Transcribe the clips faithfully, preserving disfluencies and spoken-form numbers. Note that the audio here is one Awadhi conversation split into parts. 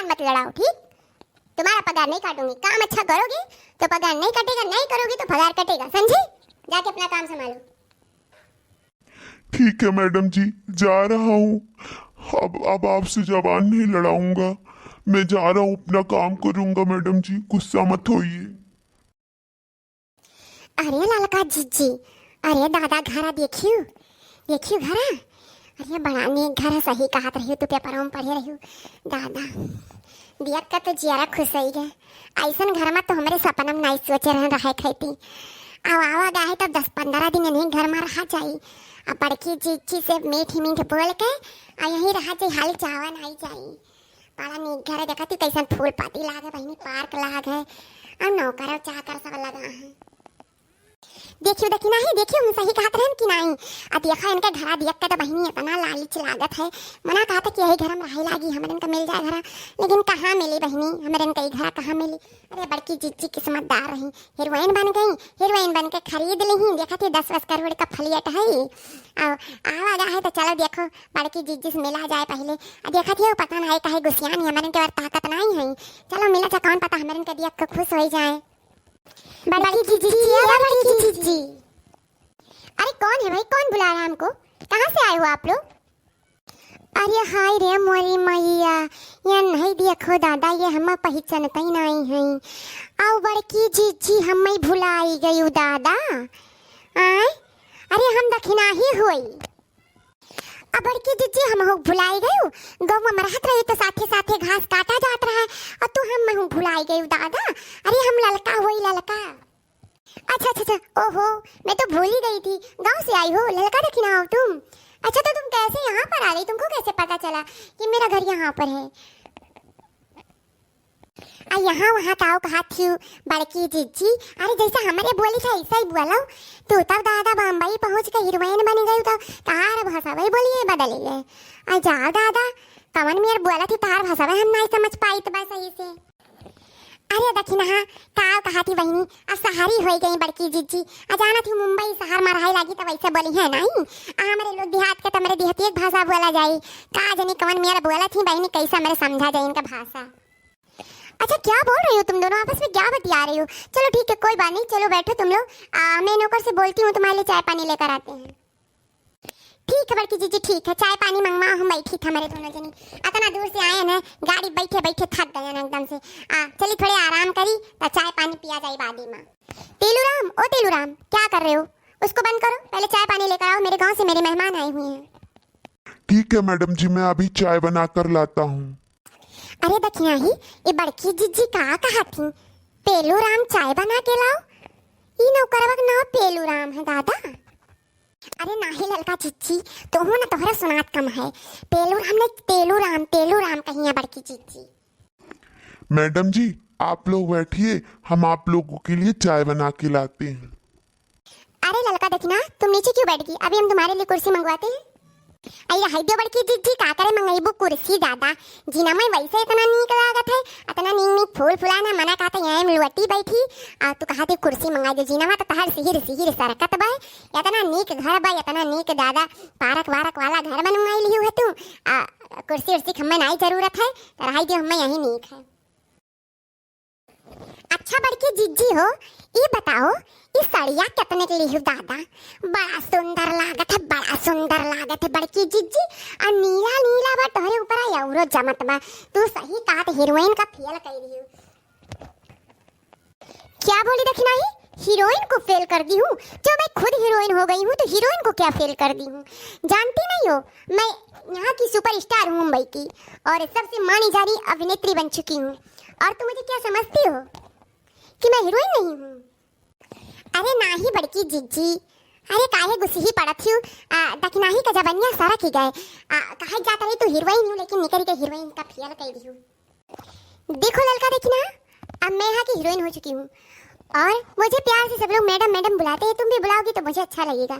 मत लड़ाओ, ठीक? तुम्हारा पगार नहीं काटूंगी। काम अच्छा करोगे तो पगार नहीं कटेगा, नहीं करोगे तो पगार कटेगा, समझे? जाके अपना काम संभालो। ठीक है मैडम जी, जा रहा हूँ। अब, अब आपसे जबान नहीं लड़ाऊंगा। मैं जा रहा हूँ, अपना काम करूंगा मैडम जी, गुस्सा मत होइए। अरे ललका जिज्जी, अरे दादा घरा देखियो, देखियो घरा। अरे बड़ा नीक घर है, सही कहत रहियो, तू पेपरवा में पढ़े रहियो। दादा, देख के तो जियरा खुश होई गए। ऐसन घर में तो हमरे सपना में नहीं सोचे रहन रहे खैती। अब आवा गा है तब दस पन्द्रह दिन इन्हीं घर में रहा जाई। अब बड़की जिज्जी से मीठ मीठ बोल के आ यहीं रहा जाई, हाली चावन आई जाई। बड़ा नीक घर है, देखा तू कैसन फूल पाती लाग है बहिनी, पार्क लाग है, और नौकर और चाकर सब लगा है। देखियो दखिना ही, देखियो हम सही कहत रहन कि नहीं? आ देखा इनके घरा देख के तो बहिनी इतना लालिच लागत है, मना कहत है कि यही घर में रहे लागी, हमरन का मिल जाए घरा, लेकिन कहाँ मिली बहिनी, हमरन का ई घरा कहाँ मिली? अरे बड़की जिज्जी किस्मतदार रही, हीरोइन बन गई, हीरोइन बन के खरीद ली, देखा थी दस दस करोड़ का फ्लैट है। अब आवा गा है तो चलो देखो बड़की जिज्जी से मिला जाए पहले। आ देखा थी वो पता नहीं काहे गुसियान है, हमरन के और ताकत नहीं है। चलो मिला जा, कौन पता हमरन के देख के खुश हो जाए। बड़की जिज्जी, ए बड़की जिज्जी। अरे कौन है भाई, कौन बुला रहा है हमको? कहाँ से आए हो आप लोग? अरे हाय रे मोरी मैया, ये नहीं देखो दादा, ये हम पहचानते ही नहीं हैं। आओ बड़की जिज्जी, हमें भुलाई गई दादा। आय, अरे हम दखिना ही होई। अब बड़की जिज्जी हम हो भुलाई गयू, गौवा में रहत रही तो साथे साथे घास काटा जात रहा, और तू हम हूँ भुलाई गयू दादा। अरे हम ललका होई ललका। अच्छा अच्छा अच्छा, ओहो, मैं तो भूल ही गई थी, गांव से आई हो, ललका दखिना हो तुम। अच्छा तो तुम कैसे यहाँ पर आ गई, तुमको कैसे पता चला कि मेरा घर यहाँ पर है? आ यहाँ वहाँ काव कहा थी बड़की जिज्जी, अरे जैसा हमरे बोली था ऐसा ही बोलो। तू तब दादा बम्बई पहुँच के हीरोइन बन गई तो तार भाषा वही बोलिए बदल गए। आ जाओ दादा, कवन मेर बोला थी तार भाषा में हम नहीं समझ पाई तो बस सही से। अरे दखिना, काव कहा थी बहिनी, आ शहरी होई गई बड़की जिज्जी। आ जाना थी मुंबई शहर में रहे लागी तो वैसे बोली है नहीं। आ हमरे लोग देहात के तो हमरे देहती एक भाषा बोला जाई। का जनी कवन मेर बोला थी बहिनी, कैसे हमरे समझा जाए इनका भाषा। अच्छा क्या बोल रही हो तुम दोनों, आपस में क्या बतिया रही हो? चलो ठीक है, कोई बात नहीं, चलो बैठो तुम लोग। आ, मैं नौकर से बोलती हूँ, तुम्हारे लिए चाय पानी लेकर आते हैं। ठीक है बड़की जिज्जी, ठीक है, चाय पानी मंगवाओ, हम बैठी था हमरे दोनों जनी। अतना दूर से आए हैं, गाड़ी बैठे बैठे थक गए हैं एकदम से। आ, चली थोड़े आराम करी, तो चाय पानी पिया जाए बादी में। तेलूराम, ओ तेलूराम, क्या कर रहे हो? उसको बंद करो, पहले चाय पानी लेकर आओ, मेरे गांव से मेरे मेहमान आए हुए हैं। ठीक है मैडम जी, मैं अभी चाय बना कर लाता हूँ। अरे दखिना ही, ये बड़की जिज्जी का कहा थी, पेलू राम चाय बना के लाओ। ई नौकरवा के नाव पेलू राम है दादा। अरे नाही ललका जिज्जी, तोहू ना तोहरा सुनात कम है। पेलू राम नहीं, तेलू राम, तेलू राम कही है बड़की जिज्जी। मैडम जी, आप लोग बैठिए, हम आप लोगों के लिए चाय बना के लाते हैं। अरे ललका दखिना, तुम नीचे क्यों बैठ गई? अभी हम तुम्हारे लिए कुर्सी मंगवाते हैं। अरे हाय दियो बड़की जिज्जी, का करे मंगईबू कुर्सी दादा? जीना में वैसे इतना नीक लागत है, इतना नीक नीक फूल फुलाना, मना कहते यहाँ में लुअटी बैठी, आ तू कहा थी कुर्सी मंगा दे। जीना में तो तहर सिहिर सिहिर सरकत बा, इतना नीक घर बा, इतना नीक दादा, पार्क वार्क वाला घर बनवाई लिहू है तू। आ कुर्सी उर्सी के हमें नाई जरूरत है, तो रहाई दियो, हमें यही नीक है। अच्छा बड़की जिज्जी हो, ई बताओ, ई सड़िया कितने के लिहू दादा? बड़ा सुंदर लागत है, बड़ा सुंदर लागत है बड़की जिज्जी। आ नीला नीला बा तोहरे ऊपर, आ औरो जमत बा। तू सही कहत हीरोइन का फेल कर दिहू। क्या बोली दखिना ही? हीरोइन को फेल कर दी हूँ? जो मैं खुद हीरोइन हो गई हूँ तो हीरोइन को क्या फेल कर दी हूँ? जानती नहीं हो, मैं यहाँ की सुपरस्टार हूँ मुंबई की, और सबसे मानी जानी अभिनेत्री बन चुकी हूँ। और तुम मुझे क्या समझती हो कि मैं हीरोइन नहीं हूँ? अरे नाही बड़की जिज्जी, अरे काहे गुस्सी पड़त हूँ? आ, दखिना ही का जबनिया सरक ही गए। आ, कहे जात रही तू हीरोइन हूँ, लेकिन निकल के हीरोइन का फेल कर दी हूँ। देखो ललका दखिना, अब मैं यहाँ की हीरोइन हो चुकी हूँ और मुझे प्यार से सब लोग मैडम मैडम बुलाते हैं। तुम भी बुलाओगी तो मुझे अच्छा लगेगा।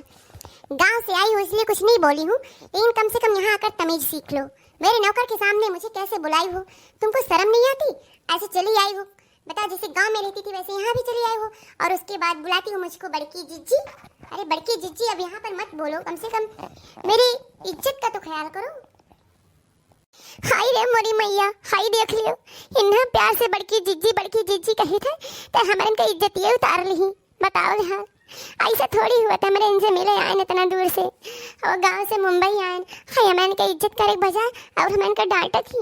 गांव से आई हूँ इसलिए कुछ नहीं बोली हूँ, लेकिन कम से कम यहाँ आकर तमीज सीख लो। मेरे नौकर के सामने मुझे कैसे बुलाई हो? तुमको शर्म नहीं आती? ऐसे चली आई हो, बताओ, जैसे गांव में रहती थी वैसे यहाँ भी चली आई हो। और उसके बाद बुलाती हो मुझको बड़की जिज्जी। अरे बड़की जिज्जी, अब यहाँ पर मत बोलो, कम से कम मेरी इज्जत का तो ख्याल करो। हाय रे मोरी मैया, हाय देख लियो, इन्हा प्यार से बड़की जिज्जी, बड़की जिज्जी कही थे, ते हमरन का इज्जत ये उतार लिही। बताओ ले हाल, ऐसा थोड़ी हुआ था, हमरे इनसे मिले आए इतना दूर से, और गांव से मुंबई आए, हाय हमरन का इज्जत करे के बजाय और हमरन का डांटत ही।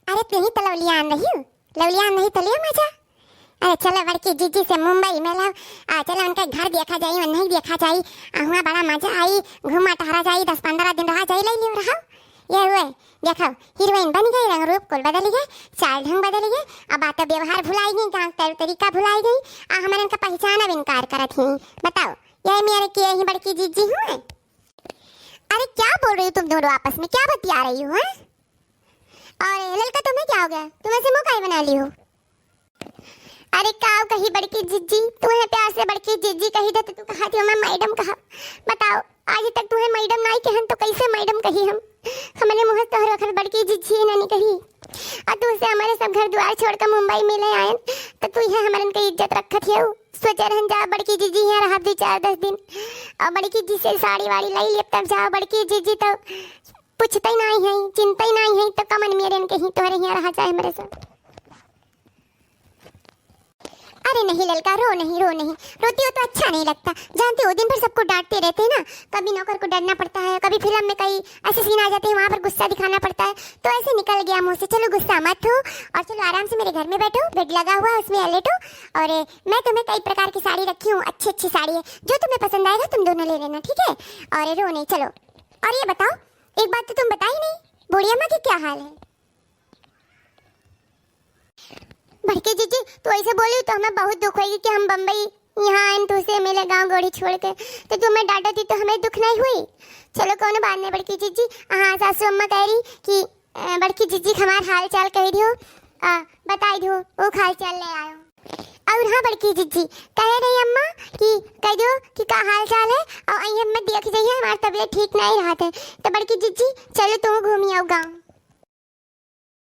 अरे तू ही तो लवलियान रही हो, लवलियान नहीं तो लियो मजा। अरे चलो बड़की जिज्जी से मुंबई में लाओ, आ चलो उनके घर देखा जाई, उन्हें देखा जाई, आ हुआ बड़ा मजा आई, घूमा टहरा जाई, दस पन्द्रह दिन रहा जाई, ले लियो रहो। ये हुए, देखो हीरोइन बन गई, रंग रूप कुल बदल गए, चाल ढंग बदल गए, अब बात व्यवहार भुलाई गई, गाँव तौर तरीका भुलाई गई, आ हमरन का पहचान अब इनकार करत ही। बताओ, यही मेरे किए ही बड़की जिज्जी हुए। अरे क्या बोल रही हो तुम दोनों आपस में, क्या बतिया रही हो, हैं? और ललका तुम्हें क्या हो गया, तुम ऐसे मुंह काहे बना ली हो? अरे काव कही बड़की जिज्जी, तुम्हें प्यार से बड़की जिज्जी कही दे तो तू कहा थी मैं मैडम कहा। बताओ, आज तक तुम्हें मैडम नहीं कहन तो कैसे मैडम कही हम? हमने मुँह तोहर रखल बड़की जिज्जी ही नहीं कही। और तू से हमारे सब घर द्वार छोड़ के मुंबई मिले आयन तो तू यह हमरन के इज्जत रखत है। सोचे रहन जा बड़की जिज्जी यहाँ रहा दो चार दस दिन, और बड़की जिज्जी से साड़ी वाड़ी लाई लेब तब जाओ बड़की जिज्जी तो पूछते ही नहीं है, चिंता ही नहीं है तो कमन मेरे इनके ही तोहरे यहाँ रहा जाए हमारे सब। अरे नहीं ललका, रो नहीं, रो नहीं। रोती हो तो अच्छा नहीं लगता। जानती हो, दिन भर सबको डांटते रहते हैं ना। कभी नौकर को डरना पड़ता है, कभी फिल्म में कई ऐसे सीन आ जाते हैं, वहाँ पर गुस्सा दिखाना पड़ता है। तो ऐसे निकल गया मुँह से। चलो गुस्सा मत हो और चलो आराम से मेरे घर में बैठो, बेड लगा हुआ है, उसमें लेटो। और मैं तुम्हें कई प्रकार की साड़ी रखी हूँ, अच्छी अच्छी साड़ी है, जो तुम्हें पसंद आएगा तुम दोनों ले लेना, ठीक है? और रो नहीं, चलो। और ये बताओ, एक बात तो तुम बताई नहीं, बूढ़ी अम्मा की क्या हाल है? बड़की जिज्जी, तू ऐसे बोली तो हमें बहुत दुख होई कि हम बम्बई यहाँ आइन तुझसे मिले गाँव गोड़ी छोड़ के, तो तू हमें डांटती तो हमें दुख नहीं हुई। चलो कौनो बात नहीं बड़की जिज्जी, हाँ सासू अम्मा कह रही कि अ, बड़की जिज्जी हमार हाल चाल कह दियो, आ, बताई दियो, वो हाल चाल ले आयो। और हाँ बड़की जिज्जी कह रही अम्मा कि कह दियो कि का हाल चाल है, और आई हमें देख जाइए, हमार तबीयत ठीक नहीं रहत है। तो बड़की जिज्जी चलो तू घूमी आओ गाँव।